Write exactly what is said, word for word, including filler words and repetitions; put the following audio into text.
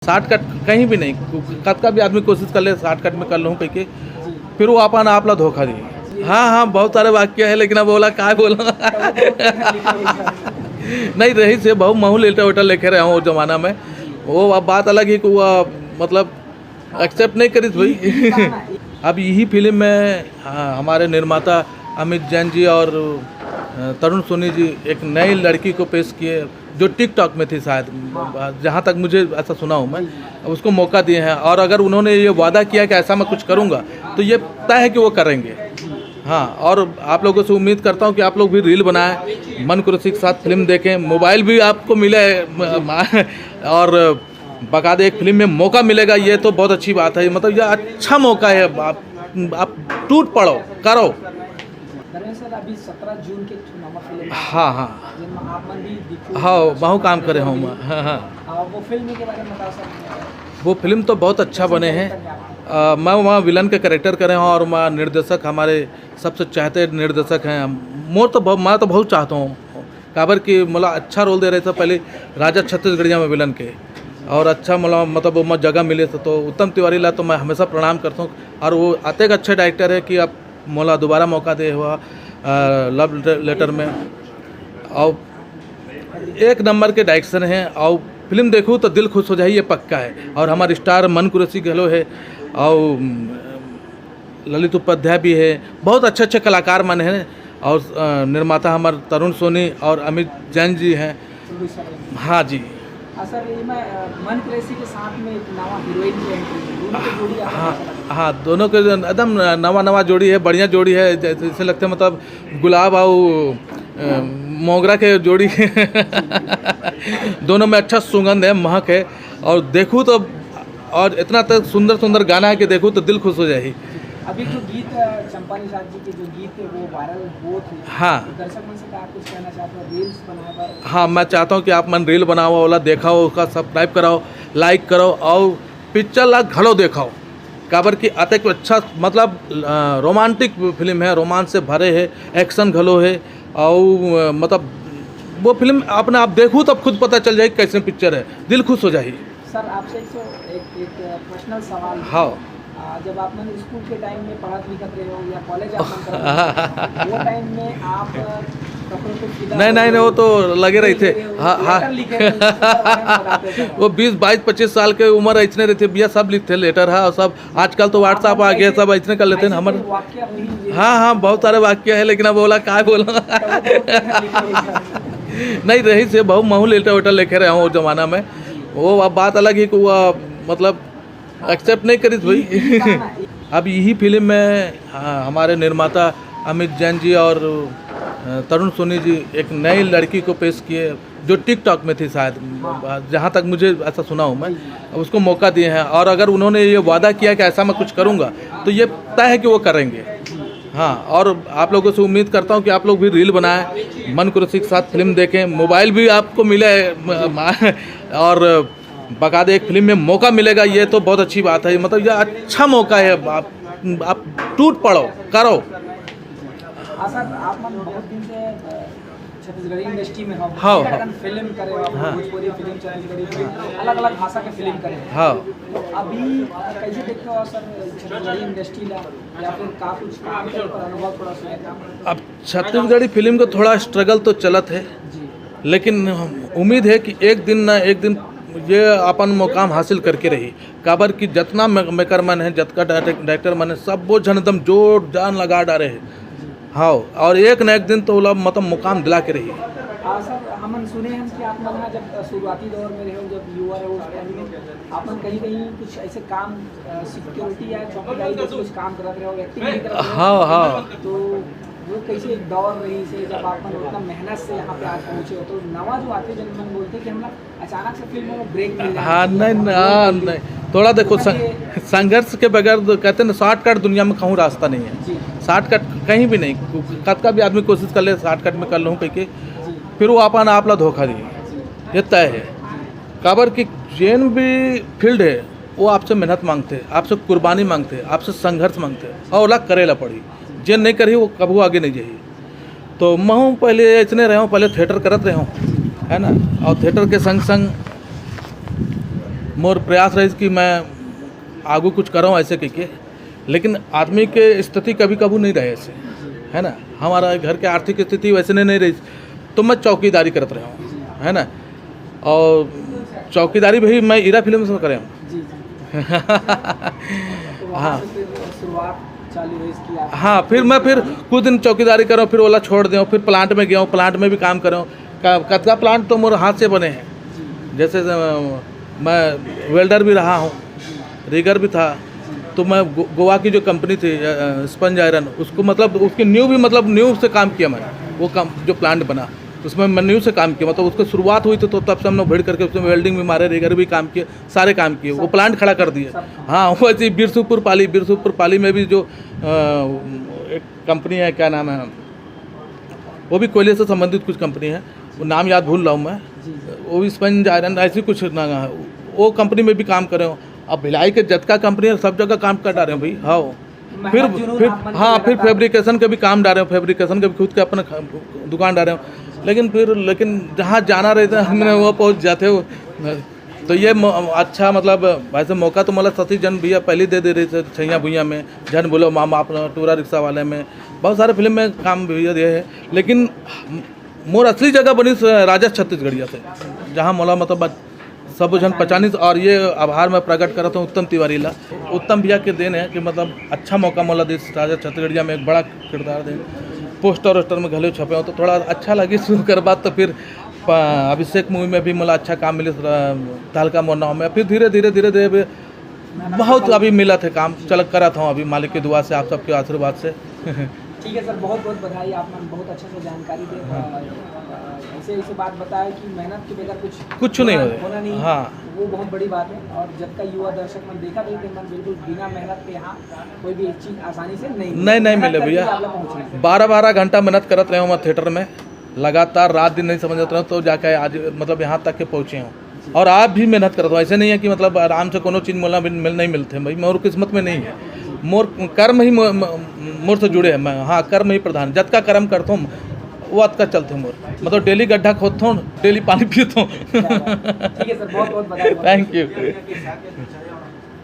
Shortcut कहीं भी नहीं। कतका भी आदमी कोशिश कर ले शॉर्टकट में कर लूँ कह के, फिर वो अपन आप ला धोखा दी। हाँ, हाँ, बहुत सारे वाक्य है, लेकिन अब बोला, काय बोला। नहीं, रही से बहुत महू लेटर वेटर लिखे रहे हूँ उस जमाना में। वो अब बात अलग है कि वो, मतलब, एक्सेप्ट नहीं करिस भाई। अब यही फिल्म में, हाँ, हमारे निर्माता अमित जैन जी और, अ, तरुण सोनी जी एक नई लड़की को पेश किए, जो टिकटॉक में थी शायद, जहाँ तक मुझे ऐसा सुना हूँ मैं। अब उसको मौका दिए हैं, और अगर उन्होंने ये वादा किया कि ऐसा मैं कुछ करूँगा, तो ये तय है कि वो करेंगे। हाँ, और आप लोगों से उम्मीद करता हूँ कि आप लोग भी रील बनाएं, मन कुरैशी के साथ फिल्म देखें, मोबाइल भी आपको मिले, म-, म-, और बाकायदा एक फिल्म में मौका मिलेगा, ये तो बहुत अच्छी बात है। मतलब, ये अच्छा मौका है, आप, आप टूट पड़ो, करो। धर्मेश सर, अभी सत्रह जून के एक ठो नवा फिल्म है, हाँ, हाँ। जेमा आप मन भी दिखो। हाँ, बहुत काम करे हूँ मैं। हाँ, हाँ। आ, वो फिल्म के बारे में बता सकते हैं? वो फिल्म तो बहुत अच्छा बने हैं। आ, मैं वहाँ विलन के कैरेक्टर करे हूँ और वहाँ निर्देशक हमारे सबसे चाहते निर्देशक हैं। मोर तो बहु-, मैं तो बहुत चाहता हूँ, काबर कि मोला अच्छा रोल दे रहे थे पहले राजा छत्तीसगढ़िया में विलन के, और अच्छा मोला, मतलब, वो जगह मिले थे, तो उत्तम तिवारी ला तो मैं हमेशा प्रणाम करता हूँ। और वो अतेक अच्छे डायरेक्टर है कि आप मोला दोबारा मौका दे हुआ, अ, लव लेटर में, और एक नंबर के डायरेक्शन है, और फिल्म देखूँ तो दिल खुश हो जाए, ये पक्का है। और हमारे स्टार मन कुरैशी घलो है, और ललित उपाध्याय भी है, बहुत अच्छे अच्छे कलाकार मन हैं, और, अ, निर्माता हमारे तरुण सोनी और अमित जैन जी हैं। हाँ जी। हाँ सर, ये मैं, अ, मन कुरैशी के साथ में एक नवा हीरोइन की एंट्री है, दोनों की जोड़ी आपको हाँ, कैसा लगा? हाँ, दोनों के जो एकदम नवा नवा जोड़ी है, बढ़िया जोड़ी है, जैसे, जैसे लगते हैं, मतलब, गुलाब और, अ, मोगरा के जोड़ी। दोनों में अच्छा सुगंध है, महक है, और देखूँ तो, और इतना तक सुंदर सुंदर गाना है कि देखूँ तो दिल खुश हो जाए। अभी जो गीत, अ, चंपा निषाद जी के जो गीत थे, वो वायरल हुए थे। हाँ। तो दर्शक मन से क्या कुछ कहना चाहते हो? रील्स बनाए बर? हाँ, मैं चाहता हूँ कि आप मन रील बनाओ, ओला देखाओ, उसका सब्सक्राइब कराओ, लाइक करो, और पिक्चर ला घलो देखाओ, काबर कि अतेक अच्छा, मतलब, अ, रोमांटिक फिल्म है, रोमांस से भरे है, एक्शन घलो है, और, अ, मतलब, वो फिल्म अपने आप देखू तब खुद पता चल जाए कैसे पिक्चर है, दिल खुश हो जाए। सर, आपसे एक सौ एक, एक पर्सनल सवाल है। हाँ। आ, जब आप मन स्कूल के टाइम में पढ़त लिखत रहे हो या कॉलेज आप मन करत रहे हो, वो टाइम में आप कपड़ों पे फिदा नहीं, नहीं, नहीं, वो तो लगे रही थे। हो, हाँ, हाँ। लेटर लिखे रहे हो, उसके बारे में बताते हैं सर। वो बीस, बाईस, पच्चीस साल के उम्र इतने रही थे, भैया, सब लिखते लेटर, हाँ, सब। आजकल तो WhatsApp आ गया, सब इतने कर लेते हैं ऐसे हमर। कोई वाक्य हुई है? हाँ, हाँ, बहुत सारे वाक्य है, लेकिन अब बोला, काय बोला। तो वो तो लिखे हुए हैं। नहीं, रही से बहुत महू लेटर वेटर लिखे रहे हूँ उस जमाना में। वो अब बात अलग है कि वो, मतलब, एक्सेप्ट नहीं करिस भाई। अब यही फिल्म में, हाँ, हमारे निर्माता अमित जैन जी और, अ, तरुण सोनी जी एक नई लड़की को पेश किए, जो टिकटॉक में थी शायद, जहाँ तक मुझे ऐसा सुना हूँ मैं। अब उसको मौका दिए हैं, और अगर उन्होंने ये वादा किया कि ऐसा मैं कुछ करूँगा, तो ये तय है कि वो करेंगे। हाँ, और आप लोगों से उम्मीद करता हूँ कि आप लोग भी रील बनाएं, मन कुरैशी के साथ फिल्म देखें, मोबाइल भी आपको मिले, म-, म-, और बाकायदा एक फिल्म में मौका मिलेगा, ये तो बहुत अच्छी बात है। मतलब, ये अच्छा मौका है, आप, आप टूट पड़ो, करो। हाँ सर, आप मन बहुत दिन से, अ, छत्तीसगढ़ी इंडस्ट्री में हो, हाँ, हाँ। फिल्म करे हो, हाँ। भोजपुरी फिल्म, छत्तीसगढ़ी फिल्म, अलग-अलग भाषा के फिल्म करे हो। हाँ। तो अभी, अ, कैसे देखते हो सर छत्तीसगढ़ी इंडस्ट्री ला, या फिर का कुछ काम के ऊपर अनुभव थोड़ा शेयर करो? अब छत्तीसगढ़ी फिल्म का थोड़ा स्ट्रगल तो चलत है, जी। लेकिन उम्मीद है कि एक दिन ना एक दिन ये अपन मुकाम हासिल करके रही। काबर कि जतना मे-, मेकर मन है, जतका डायरेक्ट-, डायरेक्टर मन है, सब वो झन एकदम जोर जान लगा डारे है। हाँ, और एक ना एक दिन तो ओला, मतलब, मुकाम दिला के रही। हाँ सर, हमन सुने हैं कि आप मन ह जब शुरुआती दौर में रहे हो, जब युवा रहे हो, उस टाइम में आप मन कहीं-कहीं कुछ ऐसे काम, अ, सिक्योरिटी या चौकीदारी जैसे कुछ काम करत रहे हो, एक्टिंग भी करत रहे हो। हाँ, हाँ। तो वो कैसे एक दौर रही से, जब आप मन उतना मेहनत से यहाँ पे आज पहुँचे हो, तो नवा जो आते जन मन बोलते कि हम लोग अचानक से फिल्मों में ब्रेक मिल जाना हाँ, चाहिए। नहीं, नहीं, हाँ, नहीं। थोड़ा देखो, सं-, संघर्ष के बगैर तो कहते हैं ना, शॉर्टकट दुनिया में कहूँ रास्ता नहीं है। जी। शॉर्टकट कहीं भी नहीं। कतका भी आदमी कोशिश कर ले शॉर्टकट में कर लूँ कह के, जी। फिर वो अपन आप ला धोखा दिए। ये तय है। काबर कि जेन भी फील्ड है, वो आपसे मेहनत मांगते, आपसे कुर्बानी मांगते, आपसे संघर्ष मांगते, और ओला करे ला पड़ी। जेन नहीं करही, वो कभू आगे नहीं जाही। तो महूँ पहले ऐसने रहे हूँ, पहले थिएटर करत रहे हूँ, है ना, और थिएटर के संग संग मोर प्रयास रहिस कि मैं आगू कुछ करौं ऐसे कहिके, लेकिन आदमी के स्थिति कभी कभू नहीं रहे ऐसे, है ना। हमारा घर के आर्थिक स्थिति वैसे नहीं, नहीं रही, तो मैं चौकीदारी करत रहे हूँ, है ना। और चौकीदारी भी मैं ईरा फिल्म से करे हूँ। जी जी। तो वहाँ हाँ। से फिर शुरुआत चालू हुई इसकी आप? हाँ, फिर मैं फिर कुछ दिन चौकीदारी करूँ, फिर ओला छोड़ दें, फिर प्लांट में गया हूँ, प्लांट में भी काम करूँ। का- कतका प्लांट तो मोर हाथ से बने हैं। जी। जैसे अ, मैं वेल्डर भी रहा हूँ, रिगर भी था। तो मैं गो, गोवा की जो कंपनी थी स्पंज आयरन, उसको मतलब उसकी न्यू भी मतलब न्यू से काम किया मैं। वो काम जो प्लांट बना, उसमें मैं न्यू से काम किया, मतलब उसकी शुरुआत हुई थी, तो तब से हम लोग भिड़ करके उसमें वेल्डिंग भी मारे, रिगर भी काम किए, सारे काम किए, वो प्लांट खड़ा कर दिए। हाँ, वो ऐसे ही बिरसुपुर पाली, बिरसुपुर पाली में भी जो अ, एक कंपनी है, क्या नाम है, वो भी कोयले से संबंधित कुछ कंपनी है, वो नाम याद भूल रहा हूँ मैं। जी जी। वो भी स्पंज आयरन ऐसी कुछ ना, वो कंपनी में भी काम करे हो। अब भिलाई के जतका कंपनी है, सब जगह काम कर डारे हो भाई। हाँ, फिर मेहनत जुनून फिर आप मन के हाँ, फिर लगातार फैब्रिकेशन के भी काम डारे हो, फैब्रिकेशन के भी खुद के अपना ख- दुकान डारे हो। लेकिन फिर लेकिन जहाँ जाना रहता है, हमने वो पहुँच जाते हो। तो ये म- अच्छा, मतलब वैसे मौका तो मोला सतीश जैन भैया पहले दे दे रहे थे, छैया भुइया में, झन बोलो मामा, अपना टूरा रिक्शा वाले में, बहुत सारे फिल्म में काम भैया दिए हैं। लेकिन मोर असली जगह बनिस राजा छत्तीसगढ़िया से, जहाँ मोला मतलब सब झन पहचानिस। और ये आभार मैं प्रकट करत हूँ उत्तम तिवारी ला। उत्तम भैया के देन है कि मतलब अच्छा मौका मोला दिस राजा छत्तीसगढ़िया में एक बड़ा किरदार दे, पोस्टर वोस्टर में घलो छपे हो, तो थोड़ा अच्छा लगिस। ओकर बाद तो फिर प- अभिषेक मूवी में भी मोला अच्छा काम मिलिस, र- तहलका मोर नाव में। फिर धीरे धीरे धीरे धीरे अभी बहुत अभी मिलत है काम, चल करत हूँ अभी मालिक के दुआ से, आप सबके आशीर्वाद से। ठीक है सर, बहुत बहुत बधाई, आप मन बहुत अच्छा से जानकारी दे। अ, अ, ऐसे ऐसे बात बताया कि मेहनत के बगैर कुछ कुछ नहीं होना, होता। होना नहीं। हाँ। वो बहुत बड़ी बात है। और जब का युवा दर्शक मन देखा नहीं, तो मन बिल्कुल बिना मेहनत के यहाँ कोई भी चीज़ आसानी से नहीं नहीं, नहीं मेहनत मिले करके भैया। आप लोग पहुँचे। बारह बारह घंटा मेहनत करत रहे हूँ मैं थिएटर में, लगातार रात दिन नहीं समझत रहे हूँ, तो जाके आज मतलब यहाँ तक के पहुँचे हूँ। और आप भी मेहनत करत हो, ऐसे नहीं है कि मतलब आराम से कोनो चीज़ मोला मिल, मिल नहीं मिलते भाई, मोर किस्मत में नहीं है। मोर कर्म ही मो- मो- मोर से जुड़े हैं, मैं, हाँ, कर्म ही प्रधान, जतका कर्म करत हूँ वो अतका चलते मोर, मतलब डेली गड्ढा खोदत हूँ, डेली पानी पीत हूँ। ठीक है सर, बहुत बहुत बधाई। Thank you।